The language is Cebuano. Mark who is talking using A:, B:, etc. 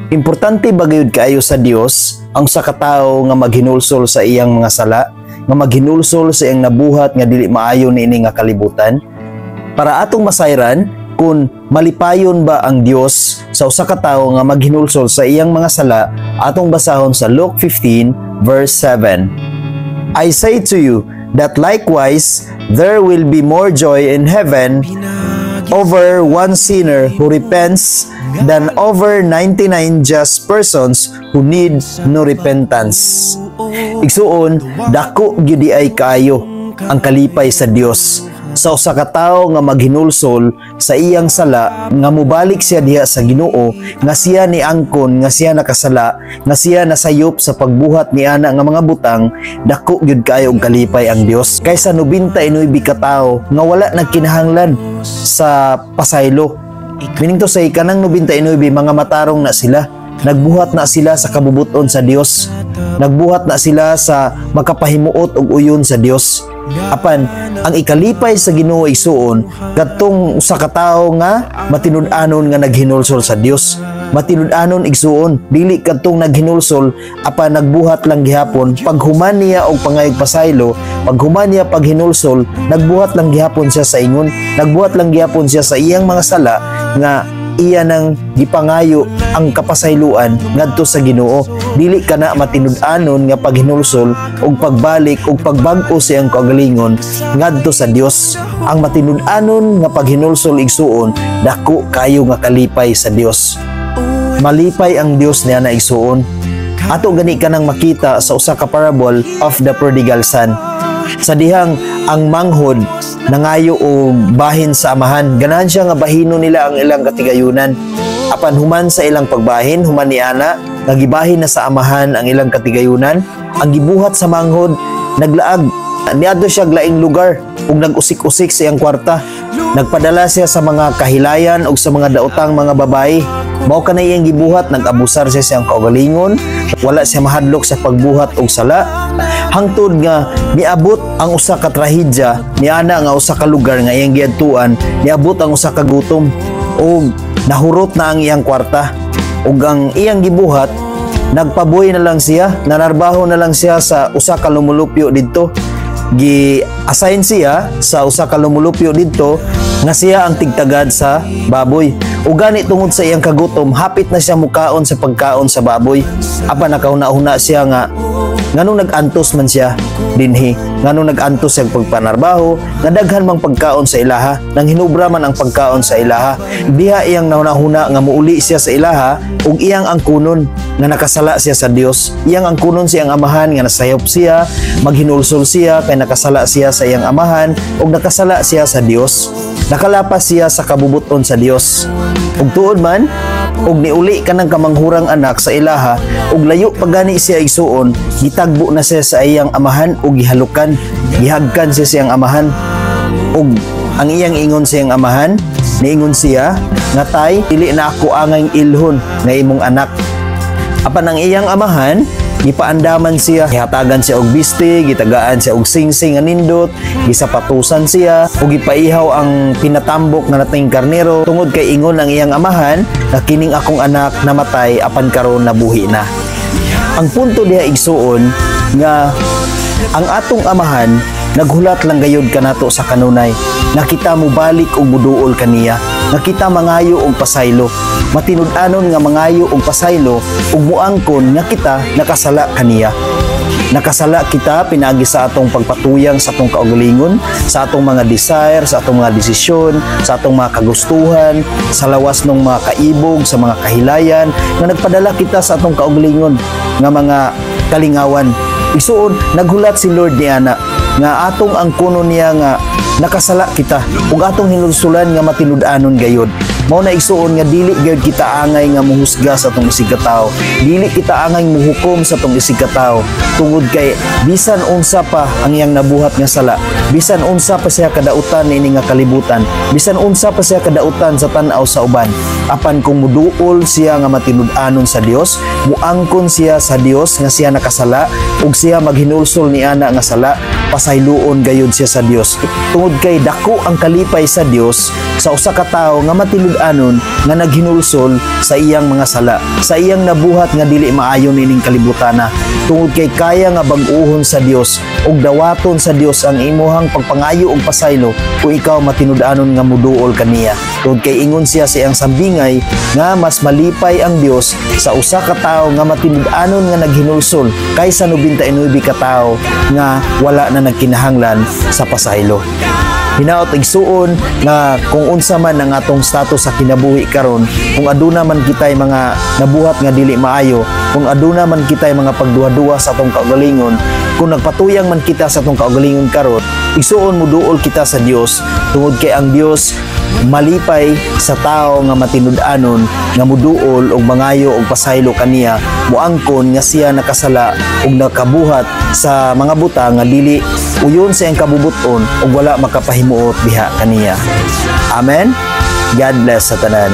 A: Importante ba gayud kaayo sa Dios ang usa ka tawo nga maghinulsol sa iyang mga sala, nga maghinulsol sa iyang nabuhat nga dili maayo niini nga kalibutan? Para atong masayran kung malipayon ba ang Dios sa usa ka tawo nga maghinulsol sa iyang mga sala, atong basahon sa Luke 15 verse 7. "I say to you that likewise there will be more joy in heaven over one sinner who repents than over 99 just persons who need no repentance." Igsuon, dako gyud ay kaayo ang kalipay sa Dios sa usa ka tawo nga maghinulsol sa iyang sala, nga mobalik siya diha sa Ginoo, nga siya ni angkon nga siya nakasala, nga siya nasayop sa pagbuhat ni ana nga mga butang. Dako gyud kaayo og kalipay ang Dios kaysa 99 ka tawo nga wala nagkinahanglan sa pasaylo. Meaning to say, kanang 99, mga matarong na sila. Nagbuhat na sila sa kabubuton sa Dios. Nagbuhat na sila sa makapahimuot og uyon sa Dios. Apan ang ikalipay sa Ginoo, igsuon, kadtong usa ka tawo nga matinud-anon nga naghinulsol sa Dios. Matinud-anon, igsuon, dili kadtong naghinulsol apan nagbuhat lang gihapon paghuman niya og pangayog pasaylo, paghuman niya paghinulsol, nagbuhat lang gihapon siya sa ingon, nagbuhat lang gihapon siya sa iyang mga sala nga iya nang gipangayo ang kapasayloan ngadto sa Ginoo. Dili kana matinud-anon nga paghinulsol ug pagbalik ug pagbag-o sa iyang kaugalingon ngadto sa Dios. Ang matinud-anon nga paghinulsol, igsuon, dako kayo nga kalipay sa Dios. Malipay ang Dios niya na, igsuon. Ato gani kanang makita sa usa ka parable of the prodigal son. Sa dihang ang manghod nangayo og bahin sa amahan. Ganahan siya nga bahino nila ang ilang katigayunan. Apan human sa ilang pagbahin, human ni ana, nga gibahin na sa amahan ang ilang katigayunan, ang gibuhat sa manghod, naglaag. Niadto siya laing lugar ug nag-usik-usik sa iyang kwarta. Nagpadala siya sa mga kahilayan ug sa mga daotang mga babae. Mao kanay iyang gibuhat, nag-abusar siya sa iyang kaugalingon, wala siya mahadlok sa pagbuhat og sala. Hangtod nga niabot ang usa ka trahedya, niana nga usa ka lugar nga iyang giadtuan, niabot ang usa ka gutom ug nahurot na ang iyang kwarta. Ug ang iyang gibuhat, nagpaboy na lang siya, nanarbaho na lang siya sa usa ka lumulupyo didto. Gi-assign siya sa usa ka lumulupyo didto nga siya ang tigtagad sa baboy. Ug gani tungod sa iyang kagutom, hapit na siya mukaon sa pagkaon sa baboy. Apan nakahuna-huna siya nga nganong nag-antos man siya dinhi, nganong nag-antos siya pagpanarbaho, nga daghan mang pagkaon sa ilaha, nang hinubra man ang pagkaon sa ilaha. Diha iyang nahuna-huna nga muuli siya sa ilaha ug iyang angkunon nga nakasala siya sa Dios. Iyang angkunon siyang amahan nga nasayop siya, maghinulsol siya kay nakasala siya sa iyang amahan ug nakasala siya sa Dios. Nakalapas siya sa kabubuton sa Dios. Ug tuod man, ug niuli kanang kamanghurang anak sa ilaha ug layo pa gani siya, igsuon, gitagbo na siya sa iyang amahan ug gihalukan, gihagkan siya sa iyang amahan. Ug ang iyang ingon sa iyang amahan, niingon siya nga, "Tay, dili na ako angay ilhon nga imong anak." Apan ang iyang amahan, gipaandaman siya, gihatagan siya og biste, gitagaan siya og singsing nga nindot, gisapatusan siya, ug gipaihaw ang pinatambok nga nating karnero tungod kay ingon ang iyang amahan na kining akong anak namatay apan karon nabuhi na. Ang punto diha, igsuon, nga ang atong amahan naghulat lang gayud kanato sa kanunay nga kita mobalik og muduol kaniya, nga kita mangayo og pasaylo, matinud-anon nga mangayo og pasaylo ug muangkon nga kita nakasala kaniya. Nakasala kita pinaagi sa atong pagpatuyang sa atong kaugalingon, sa atong mga desire, sa atong mga desisyon, sa atong mga kagustuhan, sa lawas ng mga kaibog, sa mga kahilayan, nga nagpadala kita sa atong kaugalingon nga mga kalingawan. Igsuon, naghulat si Lord ni ana nga atong angkunon niya nga nakasala kita ug atong hinulsulan nga matinud-anon gayod. Mao na, igsuon, nga dili gayud kita angay nga muhusga sa atong isig katawo. Dili kita angay muhukom sa atong isig katawo tungod kay bisan unsa pa ang iyang nabuhat nga sala, bisan unsa pa siya kadautan niini nga kalibutan, bisan unsa pa siya kadautan sa tan-aw sa uban, apan kung muduol siya nga matinud-anon sa Dios, muangkon siya sa Dios nga siya nakasala ug siya maghinulsol ni ana nga sala, pasayloon gayud siya sa Dios. Tungod kay dako ang kalipay sa Dios sa usa ka tawo nga matinud matinud-anon nga naghinulsol sa iyang mga sala, sa iyang nabuhat nga dili maayo nining kalibutana, tungod kay kaya nga bag-uhon sa Dios ug dawaton sa Dios ang imuhang pagpangayo og pasaylo kung ikaw matinud-anon nga muduol kaniya. Tungod kay ingon siya sa iyang sambingay nga mas malipay ang Dios sa usa ka tawo nga matinud-anon nga naghinulsol kaysa 99 ka tawo nga wala na nagkinahanglan sa pasaylo. Hinaot, igsuon, nga kung unsa man ang atong status sa kinabuhi karon, kung aduna man kitay mga nabuhat nga dili maayo, kung aduna man kitay mga pagduha-duha sa atong kaugalingon, kung nagpatuyang man kita sa atong kaugalingon karon, igsuon, muduol kita sa Dios, tungod kay ang Dios malipay sa tao nga matinud-anon nga muduol og mangayo og pasaylo kaniya, muangkon nga siya nakasala ug nakabuhat sa mga butang nga dili uyon sa iyang kabubuton ug wala makapahimuot diha kaniya. Amen. God bless sa tanan.